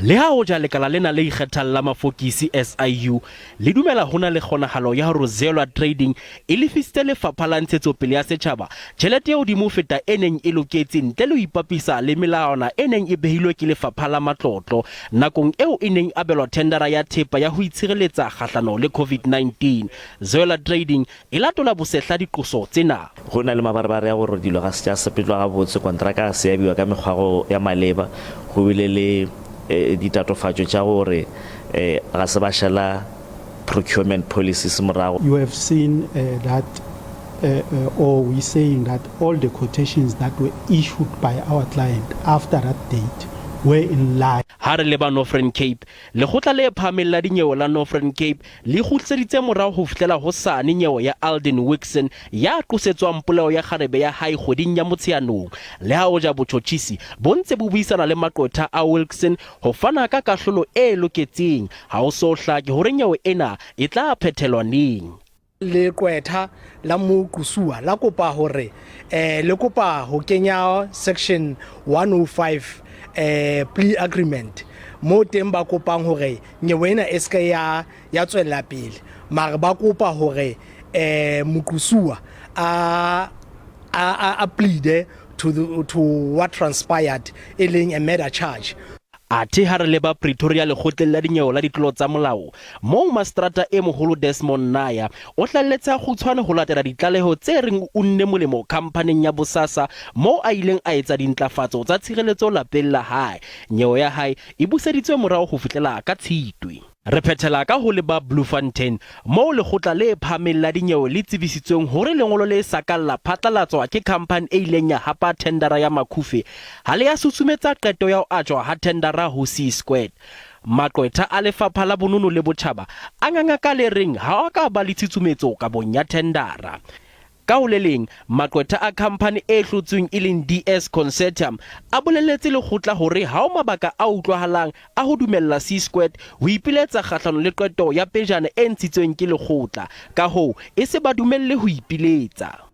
Le ha hoja lekala lena le ikgethang la mafokisi, SIU, le dumela ho na le kgonahalo ya hore Zelwa Trading e lefisitse Lefapha la Ntshetsopele ya Setjhaba tjhelete e hodimo ho feta e neng e loketse ntle le ho ipapisa le melawana e neng e behilwe ke Lefapha la Matlotlo nakong eo e neng abelwa thendara ya thepa ya ho itshireletsa kgahlano le COVID-19. Zoela Trading e latola bosehla diqoso tsena. Go na le mabarebare a gore dilo ga se tša sepetšwa gabotse, kontraka ga se ya abiwa ka mekgwa ya maleba, go bile le ditatofatšo tša gore ga se ba šala procurement policies morago. You have seen that or we saying that all the quotations that were issued by our client after that date were in line. Ha re leba Northern Cape, Lekgotla le Phahameng la Dinyewe la Northern Cape le kgutliseditse morao ho fihlela hosane nyewe ya Alden Wixon ya qosetswang polao ya kgarebe ya hae kgweding ya Motsheanong. Le ha hoja botjhotjhisi bo ntse bo buisana le maqwetha a Wilkson ho fana ka kahlolo e loketseng, ha ho so hlake hore nyewe ena e tla phethelwa neng. Leqwetha la moqosuwa la kopa hore le kopa ho kenya section 105 plea agreement moo teng ba kopang hore nyewe ena e seke ya ya tswella pele mare ba kopa hore moqosuwa a a a pleade to the, to what transpired e leng a murder charge. Athe ha re leba Pretoria lekgotleng la dinyewe la ditlolo tsa molao, moo maseterata e moholo Desmond Naya o hlahelletse ha kgutshwane ho latela ditlaleho tse reng o unne molemo khamphaneng ya Bosasa moo a ileng a etsa dintlafatso tsa tshireletso lapeng la hae. Nyewe ya hae e buseditswe morao ho fihlela ka Tshitwe. Re phethela ka ho leba Bloemfontein, moo Lekgotla le Phahameng la Dinyewe le tsebisitsweng hore lengolo le sa kang la phatlalatswa ke khamphani e ileng ya hapa thendara ya Makhufe ha le ya susumetsa qeto ya ho ajwa ha thendara ho C-Squared. Maqwetha a Lefapha la Bonono le Botjhaba a nganga ka le reng ha a ka ba le tshutshumetso kabong ya thendara. Ka ho le leng, maqwetha a khamphani e hlotsweng e leng DS Consortium a boleletse lekgotla hore ha ho mabaka a utlwahalang a ho dumella C-Squared ho ipiletsa kgahlano le qeto ya pejana e ntshitsweng ke lekgotla, ka hoo e se ba dumelle ho ipiletsa.